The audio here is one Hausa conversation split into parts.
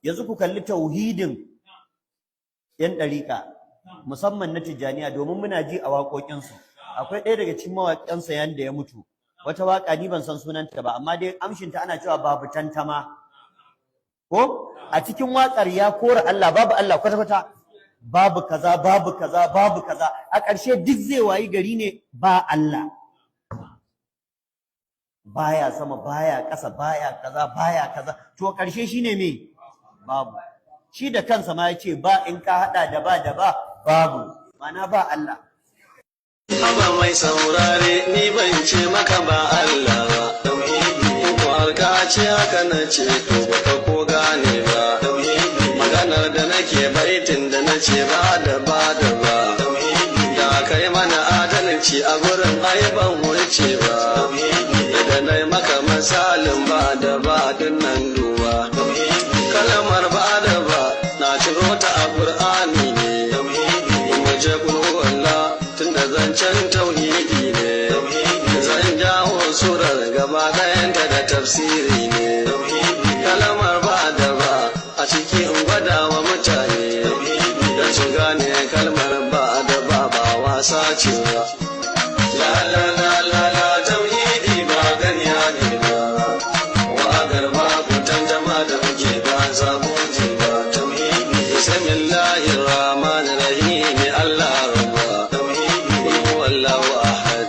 Yanzu ku kalli tauhidin yan ɗariƙa, musamman na Tijjaniya, domin muna ji a waƙoƙinsu. Akwai ɗaya daga cikin mawaƙansa yanda ya mutu, wata waƙa, ni ban san sunanta ba, amma dai amshinta ana cewa "Babu tantama". Ko a cikin waƙar ya kora Allah, babu Allah kwata-kwata, babu kaza, babu kaza, babu kaza. A ƙarshe duk zai wayi gari ne ba Allah, baya sama, baya ƙasa, baya kaza, baya kaza. To, ƙarshe shine me? Babu. Shi da kansa ma yace ba, in ka hada da ba da ba, babu, ma'ana ba Allah. Haba mai saurare, ni ban ce maka ba Allah ba. Tauhidi ko har ka ce haka na ce, to baka ko gane ba. Tauhidi maganar da nake, baitin da na ce ba da ba da ba. Tauhidi da kai mana adalci a gurin, ai ban wuce ba. Tauhidi da nai maka misalin ba da ba dinnan, duba. Tauhidi kalmar ba da ba na ciro ta a Qur'ani ne. Tauhidi mu je kul wallah, tunda zancen tauhidi ne. Zan jawo surar gaba ɗayanta da tafsiri ne. Kalmar ba da ba a ciki in gwada wa mutane don su gane kalmar ba da ba ba wasa ce ba. La la la la la, tauhidi ba ƙarya ne ba. Waƙar ba kutan jama'a da muke ba sabon ba. Tauhidi, bismillahir rahmanir rahim, Allah rabba. Tauhidi, qul huwallahu ahad,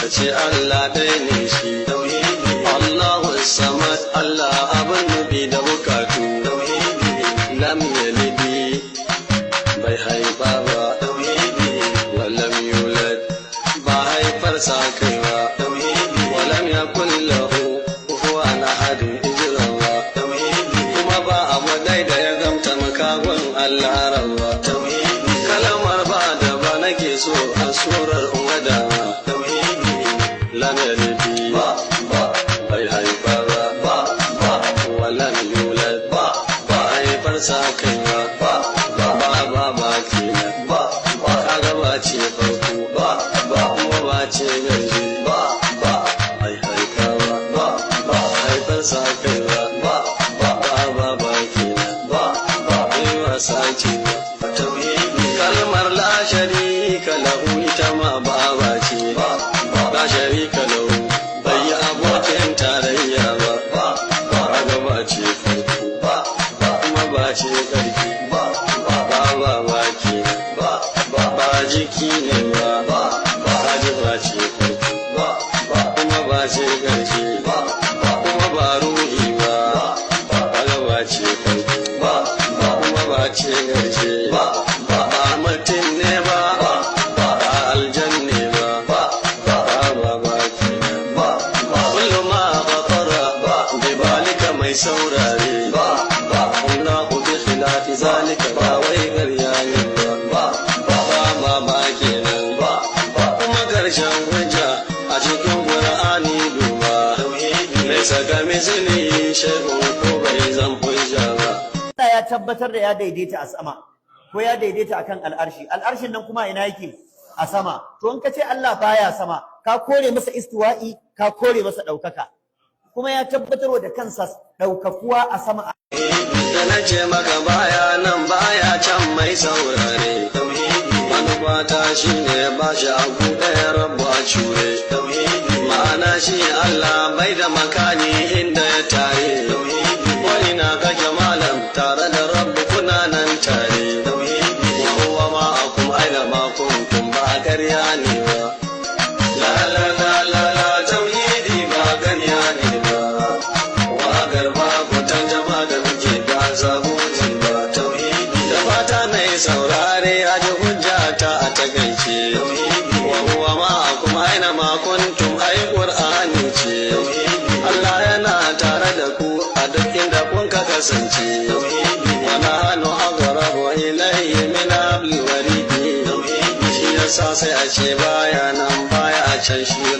kace Allah ɗaya ne shi. Tauhidi, Allahu samad, Allah abin nufi da bukatu. Tauhidi, lam yalidi, bai haifa ba. Tauhidi, walam yulad, ba haifarsa kai ba. Tauhidi, walam yakul lahu kufuwan ahad, ijrawa. Tauhidi, kuma ba abu dai da ya gamta makagon Allah rabba. Tauhidi kalmar ba da ba nake so a surar wadawa. Tauhidi, lam yalidi, ba ba bai haifa ba, ba ba, walam yulad, ba ba haifarsa kai ba, ba ba ba ba ba kenan ba ba. Kaga ba ce farko ba, ba kuma ba ce ƙarshe ba, ba ai haifa ba, ba ba haifarsa kai ba, ba ba ba ba ba kenan ba ba, ai wasa ce ba. Tauhidi kalmar la sharika lahu, ita ma ba ba ce ba. La sharika lahu, bai yi abokin tarayya ba. Ba ba, kaga ba ce farko ba, ba kuma ba ce ƙarfi ba, ba ba ba ba kenan ba ba, ba jiki ne ba, ba ba, kaji ba ce farko ba, ba kuma ba ce ƙarshe ba, ba kuma ba ruhi ba. Ba kaga ba ce farko ba, ba kuma ba ce ƙarshe ba, ba ba mutum ne ba, ba ba aljanne ba, ba ba ba ba kenan ba ba. Kullu ma khatara ba bi balika, mai saurare, ba ba, Allahu bi khilafi zalika, ba wai ƙarya ne ba. Ba ba ba ba ba kenan ba ba. Kuma karshen hujja a cikin Qur'ani, duba, laysa kamithlihi shay'un, ko bai zan hujja ba. Allah ya tabbatar da ya daidaita a sama, ko ya daidaita akan al'arshi. Al'arshin nan kuma ina yake? A sama. To, in ka ce Allah baya sama, ka kore masa istiwa'i, ka kore masa ɗaukaka. Kuma ya tabbatar da kansa ɗaukakuwa a sama. Da na ce maka baya nan, baya can, mai saurare, manufata shi ne ba shi abu ɗaya, rabu a cure. Ma'ana shi Allah bai da makani inda ya tare. Ko ina kake malam, tare da Rabbu kuna nan tare. Wa huwa ma'akum aina ma kuntum, ba ƙarya ne ba. La la la la la, tauhidi ba ƙarya ne ba. Waƙar ba kutan jama'a da muke ba sabon ba. Tauhidi da fata na yi saurare a ji hujja ta a takaice. Wa huwa ma'akum aina ma kuntum, ai Qur'ani ce. Allah yana tare da ku a duk inda kun ka kasance. Wa nahnu aqrabu ilayhi min hablil waridi, shi yasa sai a ce baya nan, baya a can shi.